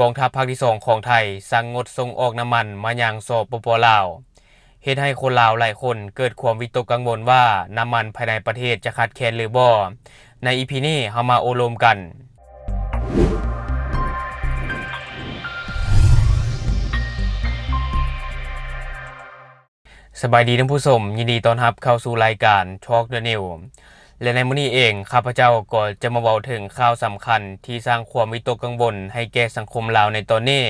ກອງທັບພາກທີສອງຂອງໄທສັ່ງງົດສົ່ງອອກນ້ຳມັນມາຍັງ ສປປ ລາວ, ເຮັດໃຫ້ຄົນລາວຫຼາຍຄົນເກີດຄວາມວິຕົກກັງວົນວ່າ ນ້ຳມັນພາຍໃນປະເທດຈະຂາດແຄນຫຼືບໍ່. ໃນອີພີນີ້ເຮົາມາໂອ້ລົມກັນ. ສະບາຍດີທ່ານຜູ້ຊົມ, ຍິນດີຕ້ອນຮັບເຂົ້າສູ່ລາຍການ Talk the News ແລະ ໃນມື້ນີ້ເອງ ຂ້າພະເຈົ້າກໍຈະມາເວົ້າເຖິງຂ່າວສຳຄັນທີ່ສ້າງຄວາມວິຕົກກັງວົນໃຫ້ແກ່ສັງຄົມລາວໃນຕອນນີ້,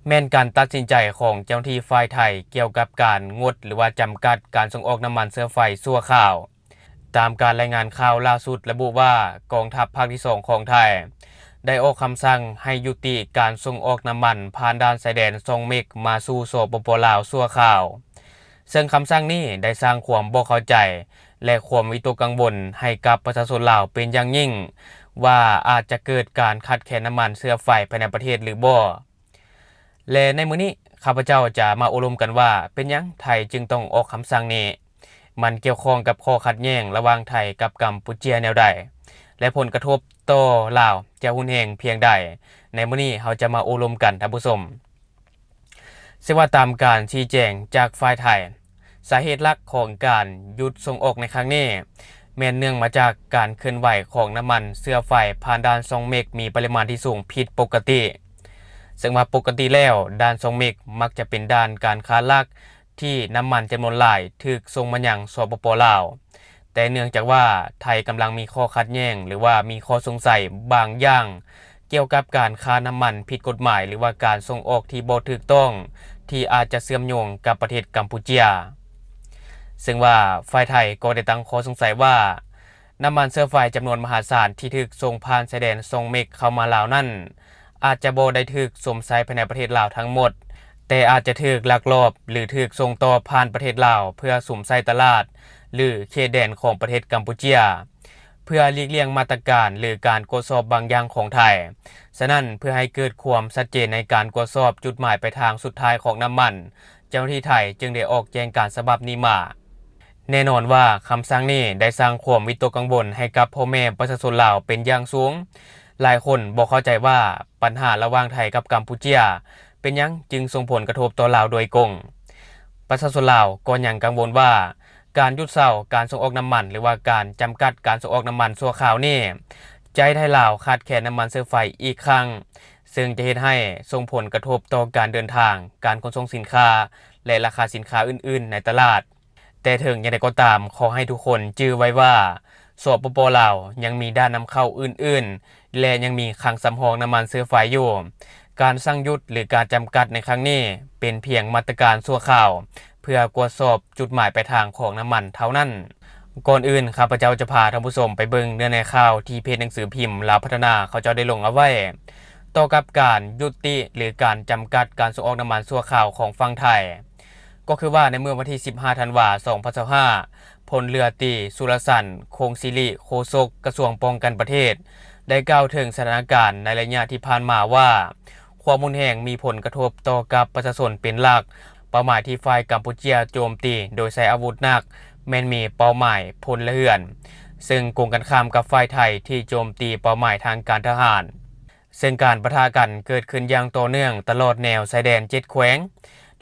ແມ່ນການຕັດສິນໃຈຂອງເຈົ້າໜ້າທີ່ຝ່າຍໄທກ່ຽວກັບການງົດ ຫຼືວ່າຈຳກັດການສົ່ງອອກນ້ຳມັນເຊື້ອໄຟຊົ່ວຄາວ. ຕາມການລາຍງານຂ່າວລ່າສຸດລະບຸວ່າ ກອງທັບພາກທີສອງຂອງໄທ ໄດ້ອອກຄຳສັ່ງໃຫ້ຍຸຕິການສົ່ງອອກນ້ຳມັນຜ່ານດ່ານຊາຍແດນຊ່ອງເມັກມາສູ່ ສປປ ລາວ ຊົ່ວຄາວ, ເຊິ່ງຄຳສັ່ງນີ້ໄດ້ສ້າງຄວາມບໍ່ເຂົ້າໃຈ ແລະ ຄວາມວິຕົກກັງວົນໃຫ້ກັບປະຊາຊົນລາວເປັນຢ່າງຍິ່ງ ວ່າອາດຈະເກີດການຂາດແຄນນ້ຳມັນເຊື້ອໄຟພາຍໃນປະເທດຫຼືບໍ່. ແລະ ໃນມື້ນີ້ ຂ້າພະເຈົ້າຈະມາໂອ້ລົມກັນວ່າ ເປັນຫຍັງໄທຈຶ່ງຕ້ອງອອກຄຳສັ່ງນີ້? ມັນກ່ຽວຂ້ອງກັບຂໍ້ຂັດແຍ່ງລະຫວ່າງໄທກັບກຳປູເຈຍແນວໃດ? ແລະ ຜົນກະທົບຕໍ່ລາວຈະຮຸນແຮງພຽງໃດ? ໃນມື້ນີ້ເຮົາຈະມາໂອ້ລົມກັນທ່ານຜູ້ຊົມ. ເຊິ່ງວ່າຕາມການຊີ້ແຈງຈາກຝ່າຍໄທ, ສາເຫດຫຼັກຂອງການຢຸດສົ່ງອອກໃນຄັ້ງນີ້ ແມ່ນເນື່ອງມາຈາກການເຄື່ອນໄຫວຂອງນ້ຳມັນເຊື້ອໄຟຜ່ານດ່ານຊ່ອງເມັກມີປະລິມານທີ່ສູງຜິດປົກກະຕິ. ເຊິ່ງວ່າປົກກະຕິແລ້ວ ດ່ານຊ່ອງເມັກມັກຈະເປັນດ່ານການຄ້າຫຼັກທີ່ນ້ຳມັນຈຳນວນຫຼາຍຖືກສົ່ງມາຍັງ ສປປ ລາວ, ແຕ່ເນື່ອງຈາກວ່າໄທກຳລັງມີຂໍ້ຂັດແຍ່ງ ຫຼືວ່າມີຂໍ້ສົງໄສບາງຢ່າງ ກ່ຽວກັບການຄ້ານ້ຳມັນຜິດກົດໝາຍ ຫຼືວ່າການສົ່ງອອກທີ່ບໍ່ຖືກຕ້ອງ ທີ່ອາດຈະເຊື່ອມໂຍງກັບປະເທດກຳປູເຈຍ. ເຊິ່ງວ່າຝ່າຍໄທກໍໄດ້ຕັ້ງຂໍ້ສົງໄສວ່າ ນ້ຳມັນເຊື້ອໄຟຈຳນວນມະຫາສານທີ່ຖືກສົ່ງຜ່ານຊາຍແດນຊ່ອງເມັກເຂົ້າມາລາວນັ້ນ ອາດຈະບໍ່ໄດ້ຖືກສຸມໃຊ້ພາຍໃນປະເທດລາວທັງໝົດ, ແຕ່ອາດຈະຖືກລັກລອບ ຫຼື ຖືກສົ່ງຕໍ່ຜ່ານປະເທດລາວ ເພື່ອສຸມໃຊ້ຕະຫຼາດ ຫຼື ເຂດແດນຂອງປະເທດກຳປູເຈຍ, ເພື່ອຫຼີກລ່ຽງມາດຕະການ ຫຼື ການກວດສອບບາງຢ່າງຂອງໄທ. ສະນັ້ນ, ເພື່ອໃຫ້ເກີດຄວາມຊັດເຈນໃນການກວດສອບຈຸດໝາຍປາຍທາງສຸດທ້າຍຂອງນ້ຳມັນ, ເຈົ້າໜ້າທີ່ໄທຈຶ່ງໄດ້ອອກແຈ້ງການສະບັບນີ້ມາ. ແນ່ນອນວ່າຄຳສັ່ງນີ້ໄດ້ສ້າງຄວາມວິຕົກກັງວົນໃຫ້ກັບພໍ່ແມ່ປະຊາຊົນລາວເປັນຢ່າງສູງ. ຫຼາຍຄົນບໍ່ເຂົ້າໃຈວ່າ ບັນຫາລະຫວ່າງໄທກັບກຳປູເຈຍ ເປັນຫຍັງຈຶ່ງສົ່ງຜົນກະທົບຕໍ່ລາວໂດຍກົງ. ປະຊາຊົນລາວກໍຍັງກັງວົນວ່າ ການຢຸດເຊົາການສົ່ງອອກນ້ຳມັນ ຫຼືວ່າການຈຳກັດການສົ່ງອອກນ້ຳມັນຊົ່ວຄາວນີ້ ຈະເຮັດໃຫ້ລາວຂາດແຄນນ້ຳມັນເຊື້ອໄຟອີກຄັ້ງ, ເຊິ່ງຈະເຮັດໃຫ້ສົ່ງຜົນກະທົບຕໍ່ການເດີນທາງ, ການຂົນສົ່ງສິນຄ້າ ແລະ ລາຄາສິນຄ້າອື່ນໆໃນຕະຫຼາດ. ແຕ່ເຖິງຢ່າງໃດກໍຕາມ, ຂໍໃຫ້ທຸກຄົນຈື່ໄວ້ວ່າ ສປປ ລາວ ຍັງມີດ່ານນຳເຂົ້າອື່ນໆ ແລະ ຍັງມີຄັງສຳຮອງນ້ຳມັນເຊື້ອໄຟຢູ່. ການສັ່ງຢຸດ ຫຼື ການຈຳກັດໃນຄັ້ງນີ້ ເປັນພຽງມາດຕະການຊົ່ວຄາວ ເພື່ອກວດສອບຈຸດໝາຍປາຍທາງຂອງນ້ຳມັນເທົ່ານັ້ນ. ກ່ອນອື່ນ, ຂ້າພະເຈົ້າຈະພາທ່ານຜູ້ຊົມໄປເບິ່ງເນື້ອໃນຂ່າວທີ່ເພຈໜັງສືພິມລາວພັດທະນາ ເຂົາເຈົ້າໄດ້ລົງເອົາໄວ້ ຕໍ່ກັບການຍຸຕິ ຫຼື ການຈຳກັດການສົ່ງອອກນ້ຳມັນຊົ່ວຄາວຂອງຝັ່ງໄທ. ກໍຄືວ່າໃນມື້ວັນທີສິບຫ້າ ທັນວາ ສອງພັນຊາວຫ້າ ພົນເຮືອຕີ ສຸລະສັນ ຄົງສິລິ ໂຄສົກກະຊວງປ້ອງກັນປະເທດ ໄດ້ກ່າວເຖິງສະຖານະການໃນໄລຍະທີ່ຜ່ານມາວ່າ ຄວາມຮຸນແຮງມີຜົນກະທົບຕໍ່ກັບປະຊາຊົນເປັນຫຼັກ. ເປົ້າໝາຍທີ່ຝ່າຍກຳປູເຈຍໂຈມຕີໂດຍໃຊ້ອາວຸດໜັກ ແມ່ນມີເປົ້າໝາຍພົນລະເຮືອນ, ເຊິ່ງກົງກັນຂ້າມກັບຝ່າຍໄທທີ່ໂຈມຕີເປົ້າໝາຍທາງການທະຫານ. ເຊິ່ງການປະທະກັນເກີດຂຶ້ນຢ່າງຕໍ່ເນື່ອງຕະຫຼອດແນວຊາຍແດນເຈັດແຂວງ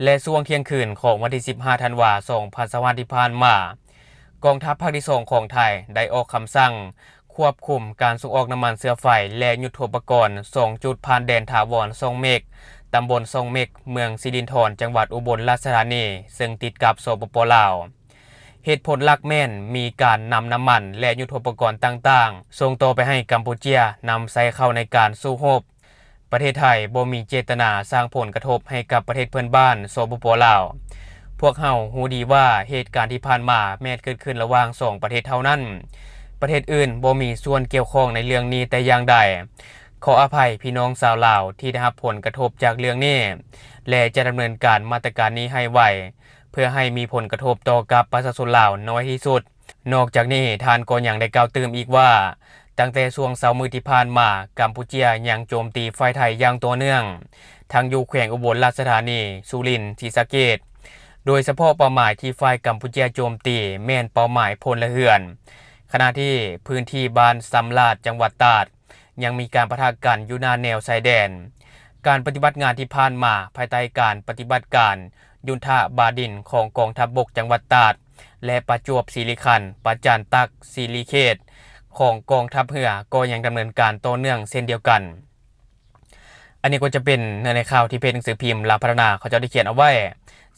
ແລະ ຊ່ວງທ່ຽງຄືນຂອງວັນທີສິບຫ້າ ທັນວາ ສອງພັນຊາວຫ້າ ທີ່ຜ່ານມາ, ກອງທັບພາກທີສອງຂອງໄທໄດ້ອອກຄຳສັ່ງຄວບຄຸມການສົ່ງອອກນ້ຳມັນເຊື້ອໄຟ ແລະ ຍຸດໂທປະກອນສອງຈຸດຜ່ານແດນຖາວອນຊ່ອງເມັກ, ຕຳບົນຊ່ອງເມັກ, ເມືອງສິລິນທອນ, ຈັງຫວັດອຸບົນລາຊະທານີ, ເຊິ່ງຕິດກັບ ສປປ ລາວ. ເຫດຜົນຫຼັກແມ່ນມີການນຳນ້ຳມັນ ແລະ ຍຸດໂທປະກອນຕ່າງໆ ສົ່ງຕໍ່ໄປໃຫ້ກຳປູເຈຍນຳໃຊ້ເຂົ້າໃນການສູ້ຮົບ. ປະເທດໄທບໍ່ມີເຈດຕະນາສ້າງຜົນກະທົບໃຫ້ກັບປະເທດເພື່ອນບ້ານ ສປປ ລາວ. ພວກເຮົາຮູ້ດີວ່າເຫດການທີ່ຜ່ານມາແມ່ນເກີດຂຶ້ນລະຫວ່າງສອງປະເທດເທົ່ານັ້ນ. ປະເທດອື່ນບໍ່ມີສ່ວນກ່ຽວຂ້ອງໃນເລື່ອງນີ້ແຕ່ຢ່າງໃດ. ຂໍອະໄພພີ່ນ້ອງຊາວລາວທີ່ໄດ້ຮັບຜົນກະທົບຈາກເລື່ອງນີ້ ແລະ ຈະດຳເນີນການມາດຕະການນີ້ໃຫ້ໄວ ເພື່ອໃຫ້ມີຜົນກະທົບຕໍ່ກັບປະຊາຊົນລາວໜ້ອຍທີ່ສຸດ. ນອກຈາກນີ້, ທ່ານກໍຍັງໄດ້ກ່າວຕື່ມອີກວ່າ, ຕັ້ງແຕ່ຊ່ວງເຊົ້າມື້ທີ່ຜ່ານມາ, ກຳປູເຈຍຍັງໂຈມຕີຝ່າຍໄທຢ່າງຕໍ່ເນື່ອງ, ທັງຢູ່ແຂວງອຸບົນລາຊະທານີ, ສຸລິນ, ສີສະເກດ, ໂດຍສະເພາະເປົ້າໝາຍທີ່ຝ່າຍກຳປູເຈຍໂຈມຕີແມ່ນເປົ້າໝາຍພົນລະເຮືອນ, ຂະນະທີ່ພື້ນທີ່ບ້ານຊຳລາດ, ຈັງຫວັດຕາດ, ຍັງມີການປະທະກັນຢູ່ໜ້າແນວຊາຍແດນ. ການປະຕິບັດງານທີ່ຜ່ານມາ ພາຍໃຕ້ການປະຕິບັດການໂຍທາບາດິນຂອງກອງທັບບົກຈັງຫວັດຕາດ ແລະ ປະຈວບຊີລິຂັນ, ປະຈັນຕັກ, ສີລິເຄດ ຂອງກອງທັບເຮືອ ກໍຍັງດຳເນີນການຕໍ່ເນື່ອງເຊັ່ນດຽວກັນ. ອັນນີ້ກໍຈະເປັນເນື້ອໃນຂ່າວທີ່ເພຈໜັງສືພິມລາວພັດທະນາເຂົາເຈົ້າໄດ້ຂຽນເອົາໄວ້,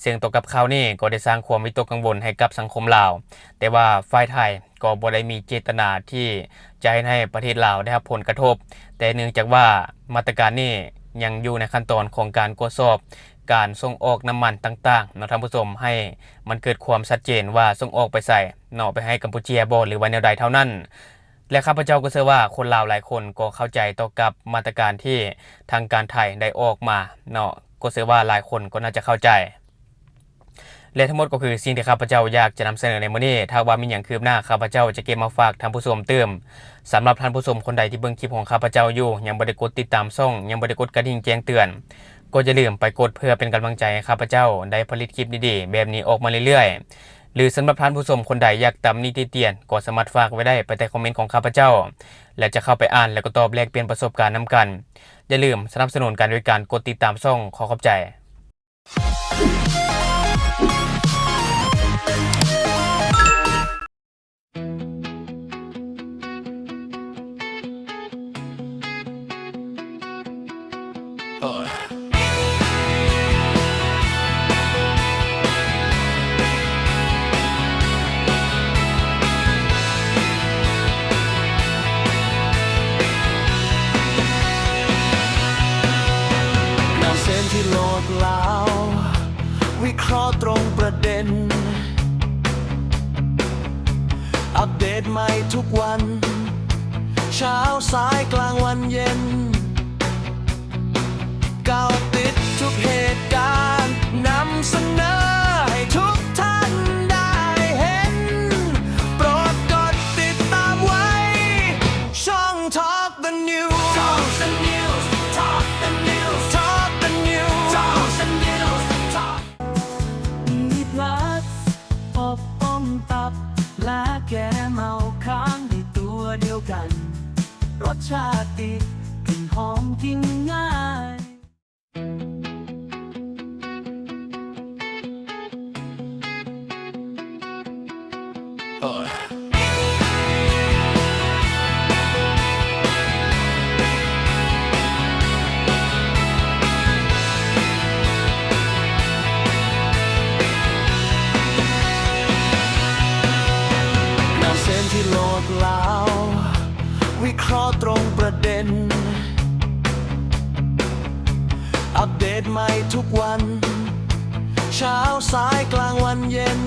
ເຊິ່ງຕໍ່ກັບຂ່າວນີ້ກໍໄດ້ສ້າງຄວາມວິຕົກກັງວົນໃຫ້ກັບສັງຄົມລາວ, ແຕ່ວ່າຝ່າຍໄທກໍບໍ່ໄດ້ມີເຈດຕະນາທີ່ຈະເຮັດໃຫ້ປະເທດລາວໄດ້ຮັບຜົນກະທົບ, ແຕ່ເນື່ອງຈາກວ່າມາດຕະການນີ້ຍັງຢູ່ໃນຂັ້ນຕອນຂອງການກວດສອບການສົ່ງອອກນ້ຳມັນຕ່າງໆເນາະທ່ານຜູ້ຊົມ, ໃຫ້ມັນເກີດຄວາມຊັດເຈນວ່າສົ່ງອອກໄປໃສເນາະ, ໄປໃຫ້ກຳປູເຈຍບໍ່ ຫຼືວ່າແນວໃດເທົ່ານັ້ນ. ແລະ ຂ້າພະເຈົ້າກໍເຊື່ອວ່າຄົນລາວຫຼາຍຄົນກໍເຂົ້າໃຈຕໍ່ກັບມາດຕະການທີ່ທາງການໄທໄດ້ອອກມາເນາະ, ກໍເຊື່ອວ່າຫຼາຍຄົນກໍໜ້າຈະເຂົ້າໃຈ. ແລະ ທັງໝົດກໍຄືສິ່ງທີ່ຂ້າພະເຈົ້າຢາກຈະນຳສະເໜີໃນມື້ນີ້. ຖ້າວ່າມີຫຍັງຄືບໜ້າ ຂ້າພະເຈົ້າຈະເກັບມາຝາກທ່ານຜູ້ຊົມຕື່ມ. ສຳລັບທ່ານຜູ້ຊົມຄົນໃດທີ່ເບິ່ງຄລິບຂອງຂ້າພະເຈົ້າຢູ່ ຍັງບໍ່ໄດ້ກົດຕິດຕາມຊ່ອງ, ຍັງບໍ່ໄດ້ກົດກະດິ່ງແຈ້ງເຕືອນ, ກໍຢ່າລືມໄປກົດເພື່ອເປັນກຳລັງໃຈໃຫ້ຂ້າພະເຈົ້າໄດ້ຜະລິດຄລິບດີໆແບບນີ້ອອກມາເລື້ອຍໆ. ຫຼື ສຳລັບທ່ານຜູ້ຊົມຄົນໃດຢາກຕຳໜິຕິຕຽນ ກໍສາມາດຝາກໄວ້ໄດ້ພາຍໃຕ້ຄອມເມັນຂອງຂ້າພະເຈົ້າ ແລະ ຈະເຂົ້າໄປອ່ານ ແລະ ກໍຕອບແລກປ່ຽນປະສົບການນຳກັນ. ຢ່າລືມສະໜັບສະໜູນກັນໂດຍການກົດຕິດຕາມຊ່ອງ. ຂໍຂອບໃຈ. ໜັງສືພິມໂລດລາວ ວິເຄາະຕຣົງປະເດັນ ອັບເດດໃໝ່ທຸກວັນ ເຊົ້າສາຍກາງວັນເຢັນ ເກາະຕິດທຸກເຫດການ ນຳສະເໜີໃຫ້ທຸກທ່ານໄດ້ເຫັນ ໂປດກົດຕິດຕາມໄວ້ ຊ່ອງ Talk the News Talk the News Talk the News Talk the News Talk the News Talk ມີພລັດ ອົບອົມຕັບ ແລະ ແກ້ເມົາຄ້າງໃນຕົວດຽວກັນ ລົດຊາດດີ ກິ່ນຫອມກິນງ່າຍ. ໜັງສືພິມໂລດລາວ ວິເຄາະຕຣົງປະເດັນ ອັບເດດໃໝ່ທຸກວັນ ເຊົ້າສາຍກາງວັນເຢັນ